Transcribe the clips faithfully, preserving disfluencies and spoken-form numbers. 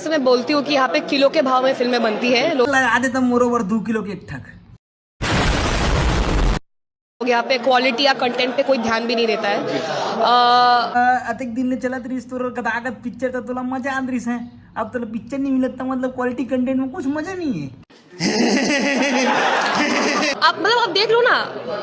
मैं बोलती हूँ कि यहाँ पे किलो के भाव में फिल्में बनती है। लोग लगा देता मोरो बर दू किलो के एक ठक। यहाँ पे क्वालिटी या कंटेंट पे कोई ध्यान भी नहीं देता है। अ, अतेक दिन ले चलत रहिस तोर कदाकत पिक्चर, त तोला मजा आंद रहिस है। अब तोला पिक्चर नहीं मिलत, त मतलब क्वालिटी कंटेंट में कुछ मजा नहीं है। आप मतलब आप देख लो ना,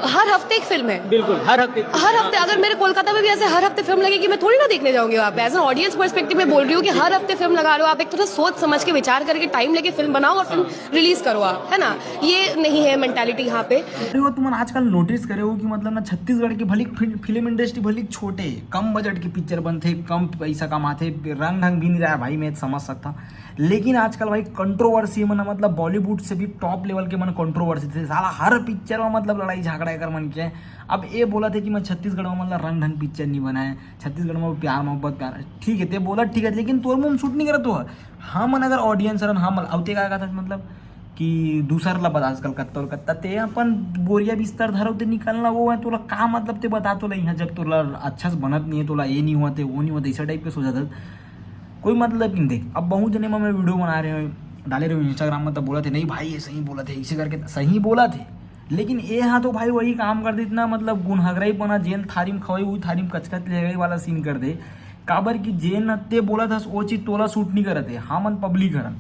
हर हफ्ते एक फिल्म है। बिल्कुल, हर हफ्ते। हर हफ्ते अगर मेरे कोलकाता में भी ऐसे हर हफ्ते फिल्म लगेगी, मैं थोड़ी ना देखने जाऊंगी वहाँ पे। एज एन ऑडियंस पर्सपेक्टिव में बोल रही हूँ कि हर हफ्ते फिल्म लगा रहे हो आप, एक थोड़ा सोच समझ के, विचार करके, टाइम लेके फिल्म बनाओ और फिल्म रिलीज करो आप, है ना? ये नहीं है मेंटालिटी यहाँ पे। अरे वो तुमन आजकल नोटिस करे हो कि मतलब ना छत्तीसगढ़ की भली फिल्म इंडस्ट्री भली छोटे, कम बजट की पिक्चर बनथे, कम पैसा कमाथे, रंग ढंग भी नहीं रहा है भाई, मैं समझ सकता हूँ। लेकिन आजकल भाई कंट्रोवर्सी मन मतलब बॉलीवुड से भी टॉप लेवल के मन कंट्रोवर्सी थे साला, हर पिक्चर में मतलब लड़ाई झगड़ा एकर मन के। अब ये बोलत हे कि मैं छत्तीसगढ़ में मतलब रंग ढंग पिक्चर नहीं बनाए, छत्तीसगढ़ में प्यार मोहब्बत प्यार, ठीक है ते बोला ठीक है, लेकिन तोर मुंह शूट नहीं करत हो। हमन अगर ऑडियंस रहन, हम अब ते का कहत मतलब कि दूसर ला बता, आजकल कत्ता और कत्ता ते अपन बोरिया बिस्तर धरो ते निकलना वो है, तोला का मतलब ते बता, तोला यहाँ जब तोला अच्छा से बनत नहीं है, तोला ये नहीं हुआ थे, वो नहीं हुआ थे, ऐसा टाइप के सोचा था। कोई मतलब नहीं। देख, अब बहुत जने में मैं वीडियो बना रहे हो, डाले रहे हो इंस्टाग्राम में, तब बोला थे नहीं भाई ये सही बोला थे, इसे करके सही बोला थे। लेकिन ये हाँ तो भाई वही काम कर दे, इतना मतलब गुनहगराई पना, जेन थारी में खवाई हुई थारी में कचकच ले गई वाला सीन कर दे। काबर कि जेन ते बोला था वो चीज तोला सूट नहीं करत है। हमन पब्लिक हरन,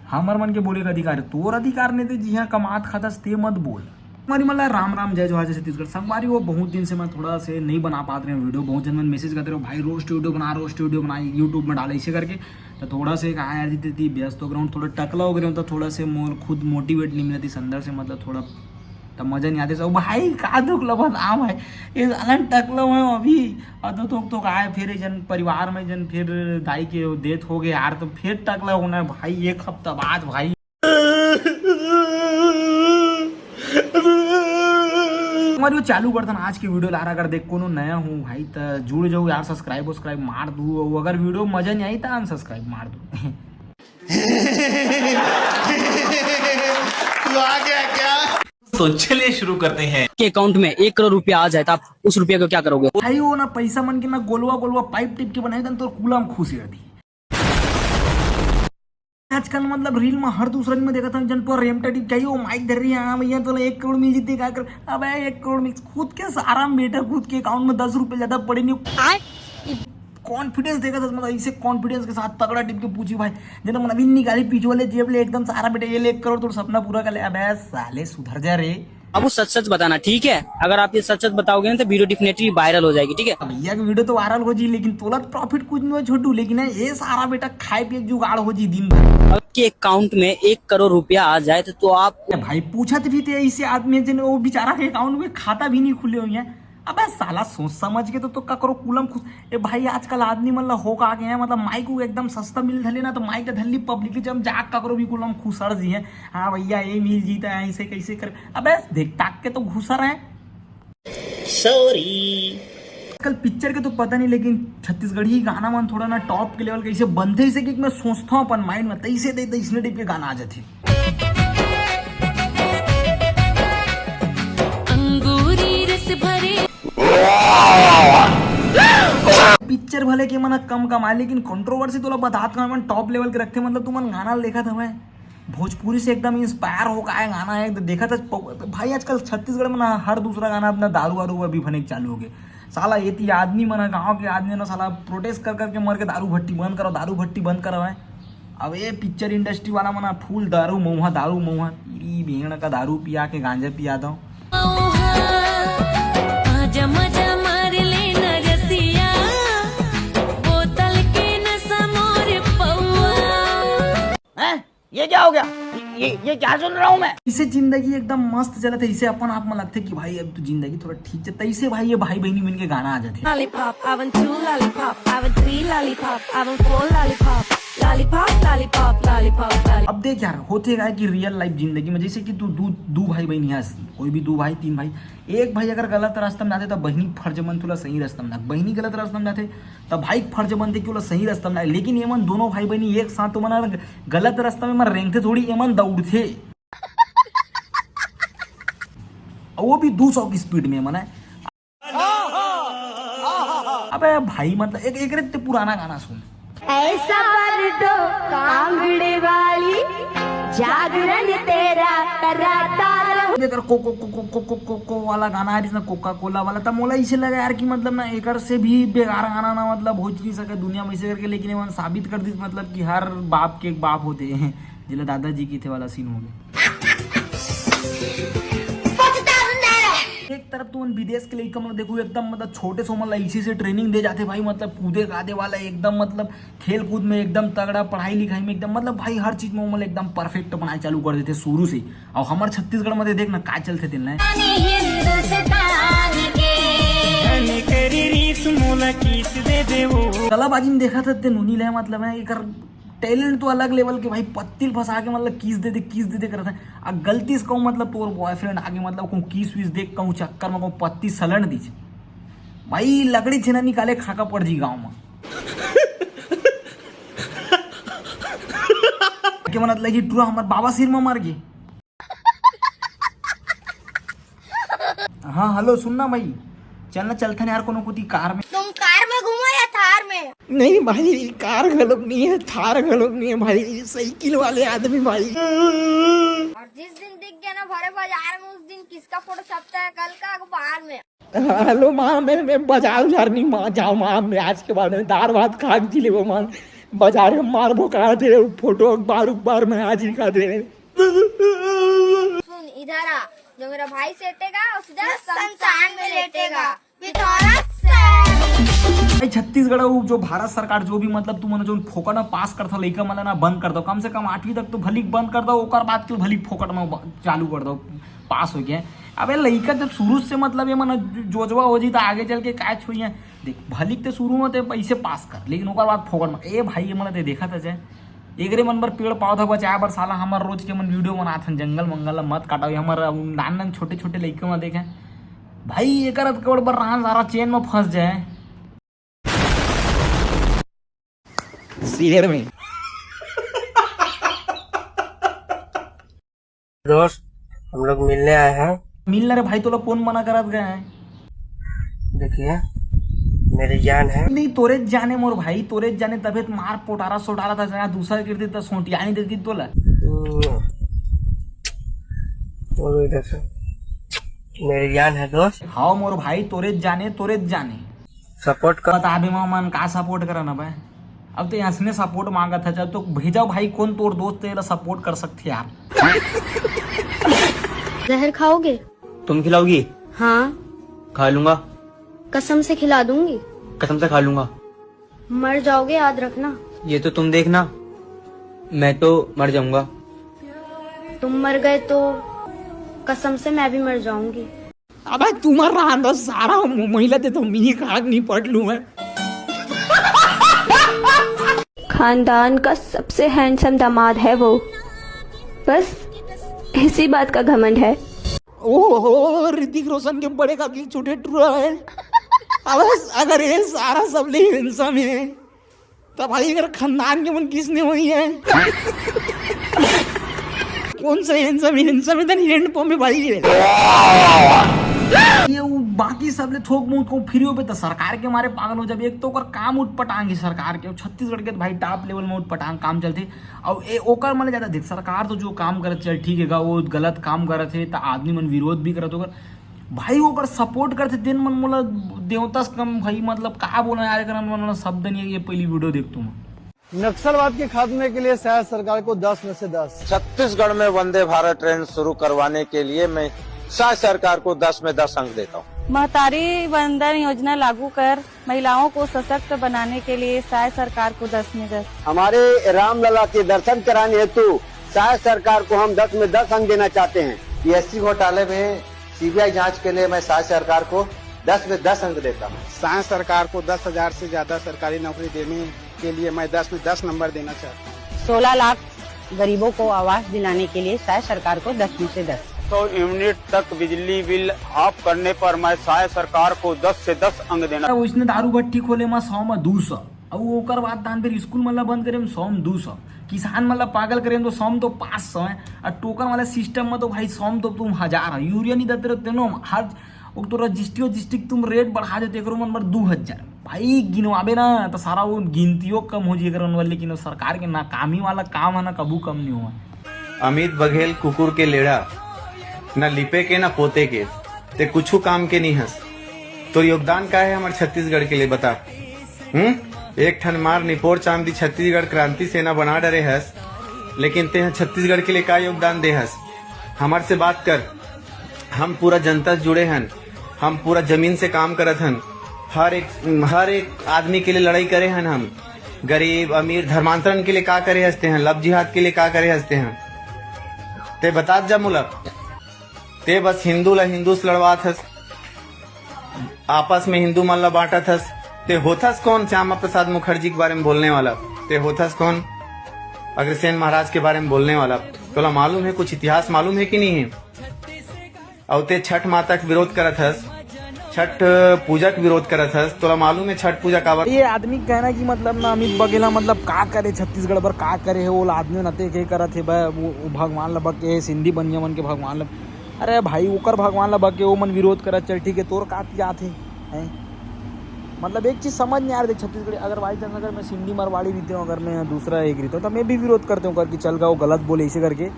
हमर मन के बोले के अधिकार है, तोर अधिकार नहीं थे, जिहाँ कमात खातस ते मत बोल। हमारी मतलब राम राम, जय जोहार, जय छत्तीसगढ़। संगवारी वो बहुत दिन से मैं थोड़ा से नहीं बना पाते रहे वीडियो, बहुत जन मन मैसेज करते रहो भाई रोस्ट वीडियो बना, रोस्ट वीडियो बना यूट्यूब में डाले इसे करके। तो थोड़ा से कहा यार जी, व्यस्त हो गया हूँ, थोड़ा टकला हो गया हूँ, तो थोड़ा से मोर खुद मोटिवेट नहीं मिलती अंदर से, मतलब थोड़ा तब मजा नहीं आते। सब भाई का दुख लबत आ भाई, ये सालन टकलो है अभी। और तो तो, तो का है, फिर जन परिवार में जन फिर दाई के डेथ हो गए यार, तो फिर टकलो होना है भाई, एक हफ्ता बाद भाई। हमारे वो चालू करता ना आज की वीडियो लारा, अगर देख कोनो नया हूँ भाई तो जुड़ जाओ यार, सब्सक्राइब वब्सक्राइब मार दू, और अगर वीडियो मजा नहीं आई तो अनसब्सक्राइब मार दू। तू आ गया क्या? तो चलिए शुरू करते हैं। के अकाउंट में एक करोड़ रुपया आ जाए तो आप उस रुपये को क्या करोगे? भाई वो ना पैसा मन के ना गोलवा गोलवा पाइप टिप के बनाए तन तो कूला में खुश कर दी। आजकल मतलब रील में हर दूसरा में देखा था जन पर रेमटा टिप चाहिए, वो माइक धर रही है, हाँ भैया तो एक करोड़ मिल जीते क्या कर। अबे एक करोड़ मिल, खुद के सारा में बेटा खुद के अकाउंट में दस रुपये ज्यादा पड़े नहीं। कॉन्फिडेंस देखा था मतलब इसे कॉन्फिडेंस के साथ तगड़ा टिप के पूछी भाई, जब मन अभी निकाली पीछे वाले जेब ले एकदम सारा बेटा ये ले एक करोड़ तोर सपना पूरा कर ले। अबे साले सुधर जा रे। अब वो सच सच बताना, ठीक है? अगर आप ये सच सच बताओगे ना तो वीडियो डेफिनेटली वायरल हो जाएगी, ठीक है? अब भैया की वीडियो तो वायरल हो जी, लेकिन तोला प्रॉफिट कुछ नहीं हो छोटू, लेकिन ये सारा बेटा खाए पिए के जुगाड़ हो जी दिन भर। आपके अकाउंट में एक करोड़ रुपया आ जाए तो, तो आप ए भाई पूछत भी थे ऐसे आदमी जिन वो बेचारा के अकाउंट में खाता भी नहीं खुले हुए हैं। अबे साला सोच समझ के तो, तो ककरो कुलम खुश। ए भाई आजकल आदमी मतलब हो का गए हैं, मतलब माइक को एकदम सस्ता मिल धले ना तो माइक धल्ली पब्लिक जम जा ककरो भी कुलम खुसर जी है। हाँ भैया ये मिल जीता है ऐसे कैसे कर। अबे देख ताक के तो घुसर है। सॉरी। कल पिक्चर के तो पता नहीं, लेकिन छत्तीसगढ़ी गाना मन थोड़ा ना टॉप के लेवल कैसे बनते, इसे कि मैं सोचता हूँ अपन माइंड में तैसे दे तैसने टाइप के गाना आ जाते। अंगूरी रस भरे पिक्चर भले के मन कम कमाए, लेकिन कंट्रोवर्सी तोला बतात का मन टॉप लेवल के रखते, मतलब तुमन गाना देखा था मैं भोजपुरी से एकदम इंस्पायर हो का गाना है, देखा था प-, भाई आजकल छत्तीसगढ़ में ना हर दूसरा गाना अपना दारू वारू पर भी फने चालू हो गए। साला ये ती आदमी मन ह, गाँव के आदमी मन ह साला प्रोटेस्ट कर करके मर के दारू भट्टी बंद करो, दारू भट्टी बंद करो है। अब ये पिक्चर इंडस्ट्री वाला मन ह फुल दारू मऊहा, दारू मऊहा, तेरी भेड़ का दारू पिया के गांजा पिया दो। मजा मजा मार लेना रसिया, बोतल के नशा मोर पौआ। हैं? ये क्या हो गया? ये ये क्या सुन रहा हूँ मैं? इसे जिंदगी एकदम मस्त चलत है, इसे अपन आप में लगते कि भाई अब तो जिंदगी थोड़ा ठीक चलता है, इसे भाई ये भाई बहनी मन के गाना आ जाते। Lollipop, I want two lollipop, I want three lollipop, I want four lollipop, lollipop, lollipop, lollipop, lollipop. अब देख यार, होते क्या है कि रियल लाइफ जिंदगी में जैसे कि तू दू दू भाई बहनी हस, कोई भी दू भाई तीन भाई, एक भाई अगर गलत रास्ता में जाते तो बहनी फर्ज मन तुला सही रास्ता में जाते, बहनी गलत रास्ता में जाते तो भाई फर्ज बनते कि ओला सही रास्ता में जाए। लेकिन ये मन दोनों भाई बहनी एक साथ तो मन गलत रास्ता में मन रेंगते थोड़ी, ये मन दौड़ते, और वो भी दो सौ की स्पीड में मन है। अबे भाई मतलब एक एक रेत पुराना गाना सुन। ऐसा बरडो कांगड़े वाली, जागरण तेरा कराता रहूं। एकर को को को को को को को को वाला गाना है जिसमें कोका कोला वाला, तब मोला इसे लगा यार कि मतलब ना एकर से भी बेकार गाना ना मतलब हो नहीं सके दुनिया में इसे करके, लेकिन एमन साबित कर दी मतलब कि हर बाप के एक बाप होते हैं, जिला दादाजी की थे वाला सीन हो गया। एक तरफ तो मन विदेश के लइका मन देखो एकदम मतलब छोटे से मन ला इसी से ट्रेनिंग दे जाते भाई, मतलब कूदे कादे वाला एकदम मतलब खेल कूद में एकदम तगड़ा, पढ़ाई लिखाई में एकदम मतलब भाई हर चीज में ओमन एकदम परफेक्ट बनाए चालू कर देते शुरू से। और हमर छत्तीसगढ़ में देख ना का चलते दिन कलाबाजी में देखा था ते नोनी ले मतलब है एकर टैलेंट तो अलग लेवल के भाई, पत्तिल फंसा के मतलब किस दे दे किस दे दे करत है। आ गलती से कहूँ मतलब तोर बॉयफ्रेंड आगे मतलब कहूँ किस विस देख कहूँ चक्कर में कहूँ पत्ती सलन दीज भाई, लकड़ी छेना निकाले खाका पड़ जी गाँव में। के मनत लगी टूरा हमर बाबा सिर में मर गे। हाँ हेलो सुनना भाई, चलना चलथन यार कोनो कोती कार में। तुम कार में घूमो या थार में? नहीं भाई, कार घलोक नहीं है, थार घलोक नहीं है भाई, साइकिल वाले आदमी भाई। और जिस दिन दिख गया ना भरे बाजार में, उस दिन किसका फोटो छपता है कल का अखबार में। हेलो माँ, मैं मैं बाजार उजार नहीं माँ, जाओ माँ, मैं आज के बाद में दाल भात खा के जी लेबो माँ। बाजार में मारबो कहा दे फोटो अखबार उखबार में आज ही खा दे। सुन इधर आ, जो मेरा भाई सेटेगा वो सीधा शमशान में लेटेगा। पिथौरा से। भाई छत्तीसगढ़ वो जो भारत सरकार जो भी मतलब तुमन जो फोकट में पास करता लइका मन ला ना बंद कर दो, कम से कम आठवीं तक तो भलिक बंद कर दो, ओकर बाद के भलिक फोकट में ब- चालू कर दो, पास हो गया। अबे लइका जब शुरू से मतलब ये मन जोजवा हो जी तो आगे चल के काय छुई है। देख भलिक ते शुरू में ते पैसे पास कर, लेकिन ओकर बाद फोकट में ए भाई ये मन ते देखा था जे एकरे मन बर पेड़ पौधा बचाए बर साला हमर रोज के मन वीडियो बनात हन, जंगल मंगल ला मत काटो। ये हमर नान नान छोटे छोटे लइका मन देखे भाई, एकर अतकड़ बर रहन सारा चेन में फंस जाए। सीरियल में। दोस्त, हम लोग मिलने आए हैं। मिलना रे भाई, तोला कौन मना करत गए हैं? देखिए, मेरी जान है। नहीं, तोरे जाने मोर भाई, तोरे जाने तबे तो मार पोटारा सोटारा था, जहाँ दूसरा गिर देता सोटियानी देती तोला। हम्म, वो भी देखो, मेरी जान है दोस्त। हाँ मोर भाई, तोरे जाने, तोरे जाने। सपोर्ट कर। बता दे मन का सपोर्ट करना बे। अब तो हंसने सपोर्ट मांगत है, जब तो भेजा भाई, कौन तोर दोस्त तेरा सपोर्ट कर सकते यार। जहर खाओगे? तुम खिलाओगी? हाँ। खा लूंगा। कसम से खिला दूंगी। कसम से खा लूंगा। मर जाओगे, याद रखना। ये तो तुम देखना, मैं तो मर जाऊंगा। तुम मर गए तो कसम से मैं भी मर जाऊंगी। अबे तुम्हारा अंदर सारा महिला दे तो मी खाक नहीं पट लू है। खानदान का सबसे हैंडसम दामाद है वो, बस इसी बात का घमंड है। ओहो, ऋतिक रोशन के बड़े काकी छोटे टुरा है। अब अगर ये सारा सब ले हैंडसम है तो भाई अगर खानदान के मन किसने हुई है? कौन सा हैंडसम हैंडसम इधर हैंड पंप में भाई है। ये वो बाकी सब ले थोक मुंह को फ्री हो पे तो सरकार के मारे पागल हो जब एक तो ओकर काम उठपटांग है सरकार के, छत्तीसगढ़ के तो भाई टॉप लेवल में उठपटांग काम चलते। और ए ओकर मन ज्यादा देख सरकार तो जो काम करत चल ठीक है वो गलत काम करत है तो आदमी मन विरोध भी करत ओकर भाई ओकर सपोर्ट करते दिन मन मोला देवता से कम भाई मतलब का बोला यार एकर मन शब्द नहीं है। ये पहली वीडियो देख तुम। नक्सलवाद के खात्मे के लिए शायद सरकार को दस में से दस। छत्तीसगढ़ में वंदे भारत ट्रेन शुरू करवाने के लिए मैं शायद सरकार को दस में दस अंक देता हूँ। महतारी वंदन योजना लागू कर महिलाओं को सशक्त बनाने के लिए साय सरकार को दस में दस। हमारे रामलला के दर्शन कराने हेतु साय सरकार को हम दस में दस अंक देना चाहते हैं। पीएससी घोटाले में सीबीआई जांच के लिए मैं साय सरकार को दस में दस अंक देता हूँ। साय सरकार को दस हजार से ज्यादा सरकारी नौकरी देने के लिए मैं दस में दस नंबर देना चाहता हूँ। सोलह लाख गरीबों को आवास दिलाने के लिए साय सरकार को दस में से दस। सौ यूनिट तक बिजली बिल हाफ करने पर मैं साय सरकार को दस से दस अंक देना। उसने दारू भट्टी खोले मा सौ मा दू सौ, और ओकर बाद दान फिर स्कूल मतलब बंद करे मा सौ मा दू सौ, किसान मतलब पागल करे तो सौ मा तो पाँच सौ है, और टोकन वाला सिस्टम में तो भाई सौ मा तो तुम हजार है, यूरिया नहीं देते रहते नो हर वो तो रजिस्ट्री वजिस्ट्री तुम रेट बढ़ा देते करो मन बर दू हजार। भाई गिनवाबे ना तो सारा वो गिनतियों कम हो जाए करन वाले, लेकिन वो सरकार के नाकामी वाला काम है ना, कभू कम नहीं हुआ। अमित बघेल कुकुर के लेड़ा, न लिपे के न पोते के, ते कुछू काम के नहीं हस। तोर योगदान का है हमर छत्तीसगढ़ के लिए, बता। हम्म? एक ठन मार निपोर चांदी छत्तीसगढ़ क्रांति सेना बना डरे हस, लेकिन ते ह छत्तीसगढ़ के लिए का योगदान दे हस? हमर से बात कर। हम पूरा जनता से जुड़े हन, हम पूरा जमीन से काम करत हन, हर एक, हर एक आदमी के लिए लड़ाई करे हन हम। गरीब अमीर धर्मांतरण के लिए का करे हंसते हैं, लव जिहाद के लिए का करे हंसते हैं, ते बतात जा मोला। ते बस हिंदू ला हिंदू से लड़वात हस, आपस में हिंदू मन ला बांटत हस। ते होथस कौन श्यामा प्रसाद मुखर्जी के बारे में बोलने वाला? ते होथस कौन अग्रसेन महाराज के बारे में बोलने वाला? तोला मालूम है, कुछ इतिहास मालूम है कि नहीं है? अउ ते छठ माता के विरोध करत हस, छठ पूजा के विरोध करत हस, तोला मालूम है छठ पूजा काबर? ये आदमी के कहना कि मतलब ना अमित बघेल ह मतलब का करे छत्तीसगढ़ बर, का करे है, ओला आदमी नते के करत हे बे, वो, वो भगवान ल बके हे, सिंधी बनिया मन के भगवान ल। अरे भाई ओकर भगवान ल बके, वो मन विरोध करत, चल ठीक है, तोर का पियात हे, हैं? मतलब एक चीज समझ नहीं आ रही, देख छत्तीसगढ़ अगर बाई चांस अगर मैं सिंधी मारवाड़ी रहिते हूँ, अगर मैं दूसरा एक रहिते हूँ तो मैं भी विरोध करते हूँ करके चल गया वो गलत बोले इसे करके।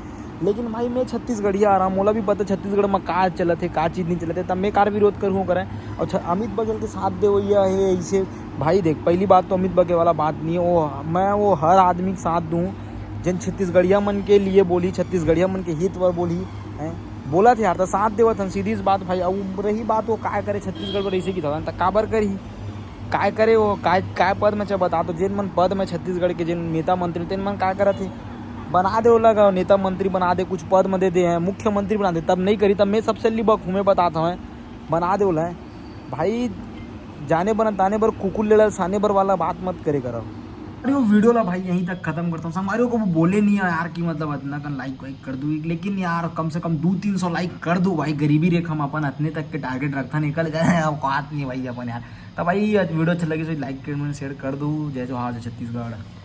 लेकिन भाई मैं छत्तीसगढ़िया आ रहा हूँ, मोला भी पता छत्तीसगढ़ में का चलत है, का चीज नहीं चलत है, तब मैं कार विरोध करूँ करें। और छ-, अमित बघेल के साथ दे वही है इसे। भाई देख पहली बात तो अमित बघेल वाला बात नहीं है, वो मैं वो हर आदमी के साथ दूँ जिन छत्तीसगढ़िया मन के लिए बोली, छत्तीसगढ़िया मन के हित बर बोली, हैं? बोलत हे यार, त साथ देवत हन, सीधी सी बात भाई। अउ रही बात वो काय करे छत्तीसगढ़ बर, ऐसे की थवन त काबर करही, काय करे वो, काय, काय पद में, चल बता तो, जेन मन पद में छत्तीसगढ़ के जेन नेता मंत्री तेन मन काय करत हे, बना दे ओला गा, नेता मंत्री बना दे, कुछ पद में दे दे हैं, मुख्यमंत्री बना दे, तब नहीं करी, तब मैं सबसे अल्ली बक हूँ, मैं बतात हूँ, बना दे ओला। भाई जाने बर ताने बर कुकुर लेड़ा साने बर वाला बात मत करे करो। अरे वो वीडियो ला भाई यहीं तक खत्म करता हूँ। संगवारी हो कभू बोले नहीं है यार कि मतलब इतना कन लाइक वाइक कर दू, लेकिन यार कम से कम दो तीन सौ लाइक कर दो भाई। गरीबी रेखा में अपन इतने तक के टारगेट रखता, निकल गए हैं, औकात नहीं भाई अपन यार। तो भाई आज वीडियो अच्छा लगे तो लाइक कमेंट शेयर कर दो। जय जोहार, जय छत्तीसगढ़।